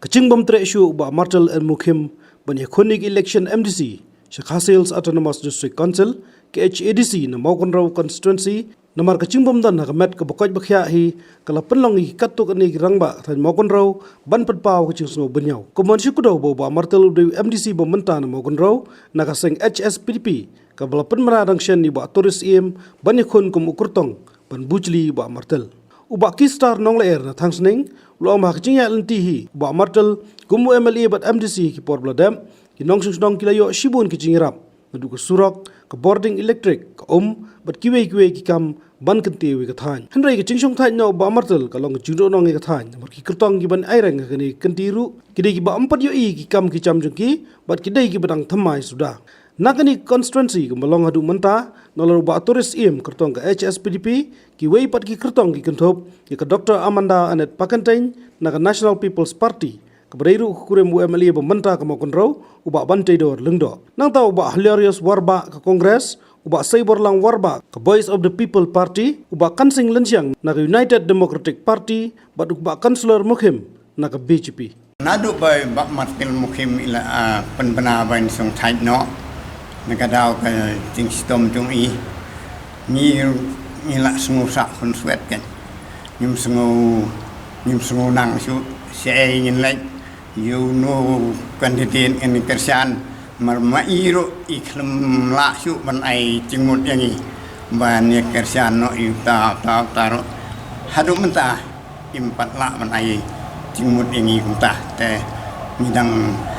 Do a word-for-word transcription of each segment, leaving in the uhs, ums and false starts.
Jingbym treh shuh u Bah Martel N Mukhim ban ïakhun ïa ka election M D C sha Khasi Hills Autonomous District Council, K H A D C, na Mawkynrew constituency, namar ka jingbym don ha ka met kaba koit ba khiah hi ka la pynlong ïa ki katto katne ki rangbah ka thaiñ Mawkynrew ban pynpaw ka jingsngew bynñiaw. Kumban shu kdew ba u Bah Martel u dei u M D C ba mynta na Mawkynrew na ka seng H S P D P, kaba la pynbna dang shen ïa u Bah Tourist Syiem ban ïakhun kum u kyrtong ban bujli u Bah Martel. U Bah Keystar Nonglyer na Thangsning u la ong ba ha ka jingïaid lynti hi u Bah Martel kum u M L A bad M D C ha ki por ba la dep, ki nongshong shnong ki la ïoh shibun ki jingïarap, naduh ka surok, ka bording elektrik, ka um bad kiwei kiwei ki kam ban kyntiew ïa ka thaiñ. Hynrei ka jingshongthait na u Bah Martel ka long ka jingduhnong ïa ka thaiñ, namar ki kyrtong kiban ïaireng ha kane ka kynti ruh ki dei kiba ym pat ïohi ïa ki kam ki jam jong ki bad ki dei kiba dang thymmai suda. Na kane ka constituency kaba long haduh mynta, nalor u Bah Tourist Syiem, kyrtong ka H S P D P, kiwei pat ki kyrtong ki kynthup ïa ka Doctor Amanda Annette Packenteiñ na ka National People's Party, kaba dei ruh ka kurim u M L A ba mynta ka Mawkynrew, u Bah Banteidor Lyngdoh. Nangta u Bah Hilarius Warbah ka Congress, u Bah Seiborlang Warbah ka Voice of the People Party, u Bah Kansing Lynshiang na ka United Democratic Party, bad u Bah Councillor Mukhim na ka B J P. Naduh ba i Bah Martel Mukhim i la, ah, pynbna ban shongthait noh na ka daw ka jingshitom jong i, ngi, ngi la sngew sah khun swet kan. Ngim sngew, ngim sngew nang shuh shaei ngin leit ïa uno u candidate ngin kyrshan. Mar ma i ruh i khlem lah shuh ban ai jingmut ïa ngi ban ïa kyrshan noh ïa uta uta uta ruh. Haduh mynta im pat lah ban ai jingmut ïa ngi kumta. Te ngi dang,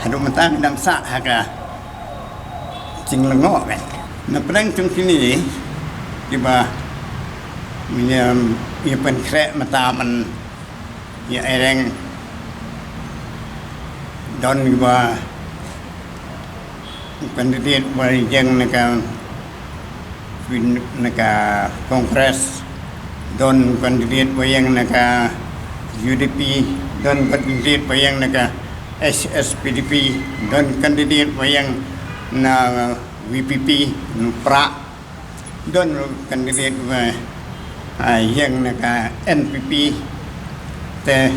haduh mynta ngi dang sah ha ka jinglyngngoh bad na pdeng jong kine kiba ngi ïa pynkhreh mynta ban ïa ïaireng. Don kiba candidate ba ïeng na ka, na ka Congress, don candidate ba ïeng na ka U D P, don candidate ba ïeng na ka H S P D P, don candidate ba ïeng na V P P, na Prah. Don ruh candidate ba, ah, ïeng na ka N P P. Te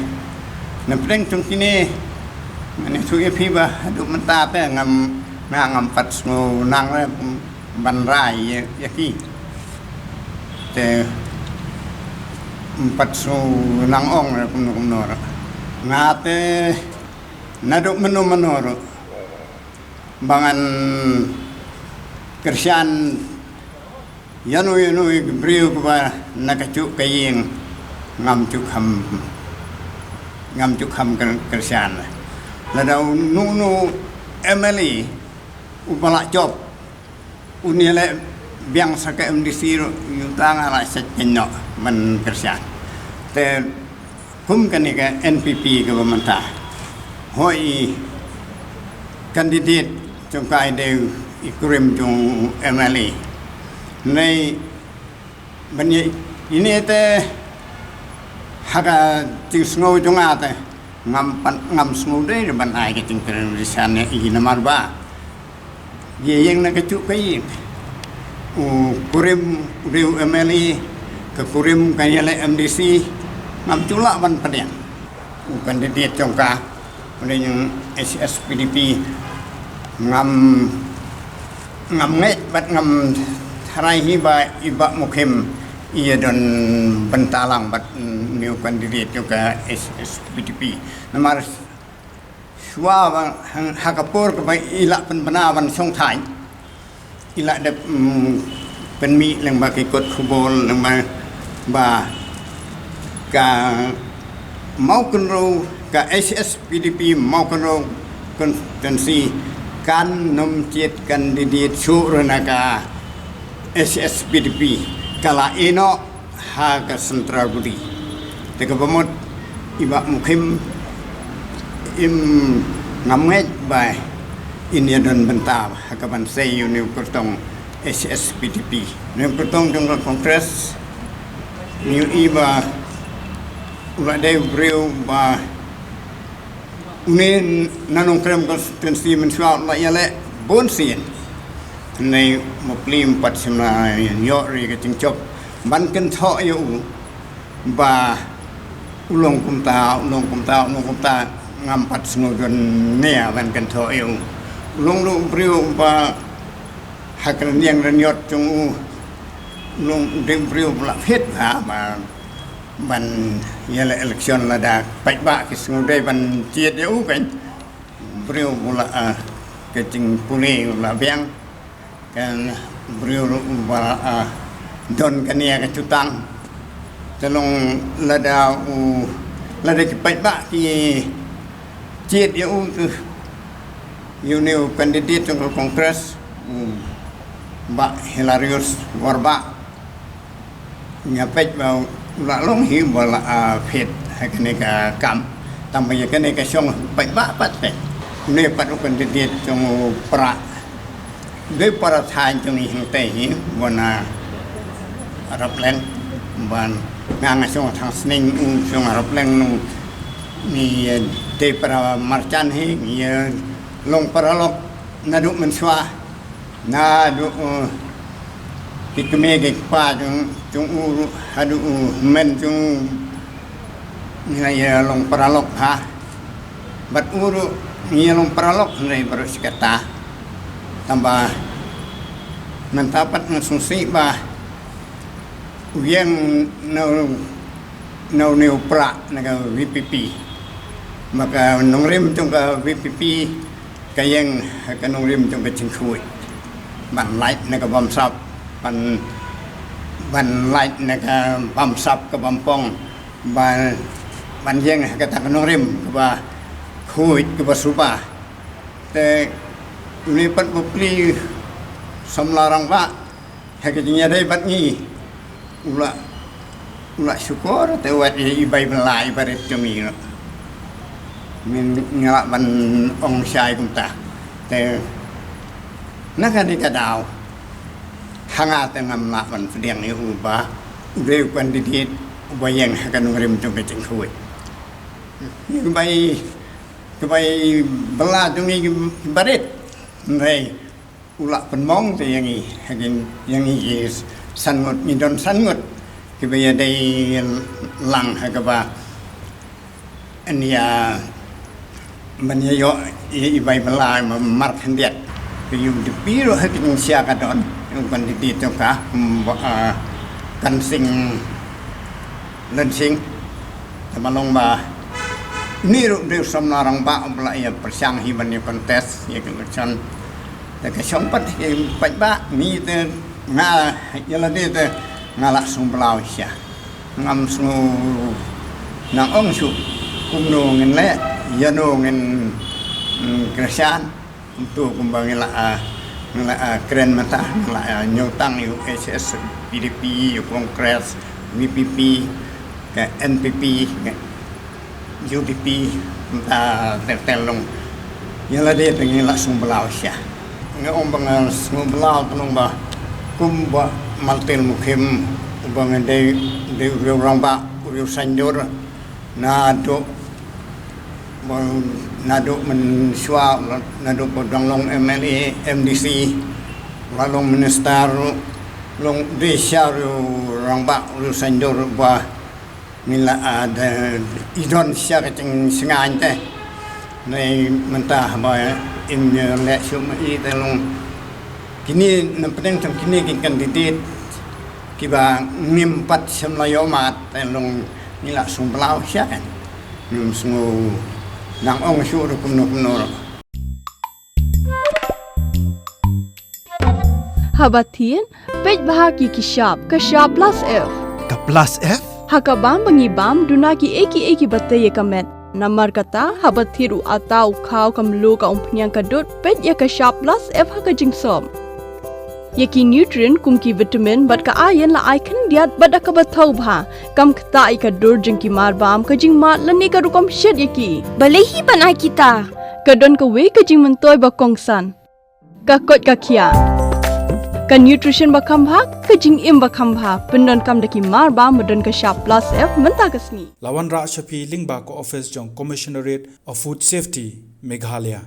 na pdeng jong kine, ngan ïathuh ïa phi ba haduh mynta te ngam, nga ngam pat sngew nang re ban rai ïa, ïa ki. Te ngam pat sngew nang ong re kumno kumno re. Nga te naduh mynno mynno ruh ba ngan kyrshan ïano ïano i briew kaba na kajuh ka ïing, ngam ju kham, ngam ju kham kyr-, kyrshan. Lada uno uno M L A uba la jop, un ïaleh biang sa ka M D C ruh, ïa uta nga la shet kynnoh ban kyrshan. Te kum kane ka N P P kaba mynta, hooid i candidate jong ka i dei i kurim jong u M L A. Hynrei ban ïa ine te ha ka jingsngew jong nga te ngam pat, ngam sngew dei ban ai ka jingkyrshan ïa i namar ba ïa ïeng na kajuh ka ïing. U kurim u dei u M L A, ka kurim ka ïaleh M D C, ngam ju lah ban pdiang. U candidate jong ka, u dei u H S P D P, ngam, ngam ngeit bad ngam tharai hi ba i Bah Mukhim i ïa don bynta lang bad, mm, une u candidate jong ka H S P D P. Namar shuwa ba ha, ha ka por kaba i la pynbna ban shongthait, i la dep, mm, pynmih lyngba ki kot khubor lyngba ba ka Mawkynrew, ka H S P D P Mawkynrew constituency kan nym jied candidate shuh ruh na ka H S P D P, ka la ïeh noh ha ka central body. Te kaba mut i Bah Mukhim im ngam ngeit ba in ïa don bynta ha ka ban sei ïa une u kyrtong H S P D P. Une u kyrtong jong ka Congress, ngi ïohi ba u la dei u briew ba une na Nongkrem constituency mynshuwa u la ïaleh bun sien. Hynrei ma pli ym pat shym la ïoh ri ka jingjop ban kynthoh ïa u ba u long kumta, u long kumta, u long kumta. Ngam pat sngewdon ne ban kynthoh ïa u. U long ruh u briew ba ha ka rynïeng ryniot jong u, u long u dei u briew ba la fit ha ba ban ïaleh election lada paidbah ki sngewdei ban jied ïa u kan. U briew ba la, ah, ka jingpule u la biang. Kan briew ruh ba, ah, don kane ka jutang. Te long lada u, lada ki paidbah ki jied ïa u te, ïa une u candidate jong ka Congress, u Bah Hilarius Warbah. Nga peit ba u la long hi ba la, ah, fit ha kane ka kam. Tang ba ïa kane ka shong paidbah pat te. Une pat u candidate jong u Prah. Dei para thaiñ jong ngi hangtei hi, ba na Rapleng, ban nga nga shong thang sning u shong Rapleng nung ni, eh, dei para marjan hi, ngi, eh, long paralok naduh mynshuwa, naduh, eh, ki kmie ki kpa jong, jong u ruh, haduh u hynmen jong u, ngi la ïa long paralok ha. Bad u ruh ngi ïa long paralok hynrei baroh shi katta. Tang ba mynta pat nga sngewsih ba u ïeng na u, na une u Prah na ka V P P. Ba ka nongrim jong ka V P P ka ïeng ha ka nongrim jong ka jingkhuid. Ban lait na ka bamsap, ban, ban lait na ka bamsap ka bampong, ban, ban ïeng ha kata ka nongrim kaba khuid kaba suba. Te une pat u pli samla rangbah ha ka jingïadei bad ngi. U la, u la shukor te wat ïa i bai bylla i barit jong ngi. Mynta nga lah ban ong shai kumta. Te na kane ka daw ha nga te ngam lah ban pdiang ïa u ba u dei u candidate uba ïeng ha ka nongrim jong ka jingkhuid. Ïa ka bai, ka bai bylla jong ngi ki barit. Hynrei u la pynmong te ïa ngi, ha ngi, ïa ngi ki san ngut, ngi don san ngut kiba ïadei lang ha kaba yn ïa ban ïa ïoh ïa i bai bylla ba mar khyndiat. Ka U D P ruh ha ki jingshai ka don, u candidate jong ka, mm, ba, ah, Kan Sing Lynsing. Te ba long ba une ruh dei u samla rangbah uba la ïa pyrshang hi ban ïa contest ïa ka election. Te ka shong pat ki paidbah, ngi te nga ïa lade te nga la sngewblaw sha. Ngam sngew nang ong shuh kumno ngin leh, ïano ngin, mm, kyrshan. Kumto kumba ngi la, ah, ngi la, ah, kren mynta, ngi la, ah, ñiewtang ïa u H S P D P, ïa u Congress, V P P, ka N P P, ka U D P, mynta ter ter long. Ïa lade te ngi la sngewblaw sha. Nga ong ba nga sngewblaw te long ba kumba Martin Mukhim, uba nga dei, dei u riew rangbah, u riew saiñdur, naduh ba, naduh mynshuwa, naduh ba dang long M L A, M D C, ba long minister, long dei sha u rangbah, u saiñdur ba ngi la, ah, da, i don sha ka jingsngewsih te. Nai mynta ba im leh shuh ma i te long kine na pdeng jong kine ki candidate kiba ngim pat shym la ïoh mad te long ngi la sngewblaw sha kan. Ngim sngew nang ong shuh ruh kumno kumno ruh. Haba thied, peit bha ki ki shap, ka shap plus F. Ka plus F? Ha ka bam ba ngi bam, duna ki ei ki ei kiba tei ïa ka met. Namar kata, haba thied u atta u khaw ka mluh ka umphniang ka dud, peit ïa ka shap plus F ha ka jingsop. Ïa ki nutrient kum ki vitamin bad ka iron la ai khyndiat bad da kaba thaw bha. Kam ktah ïa ka dur jong ki mar bam, ka jingmad lane ka rukom shet ïa ki. Balei hi ban ai kita? Ka don kawei ka jingmyntoi ba kongsan. Ka koit ka khiah. Ka nutrition ba kham bha, ka jingim ba kham bha. Pyndonkam da ki mar bam ba don ka shap plus F mynta ka sngi. La wanrah sha phi lyngba ka office jong Commissionerate of Food Safety, Meghalaya.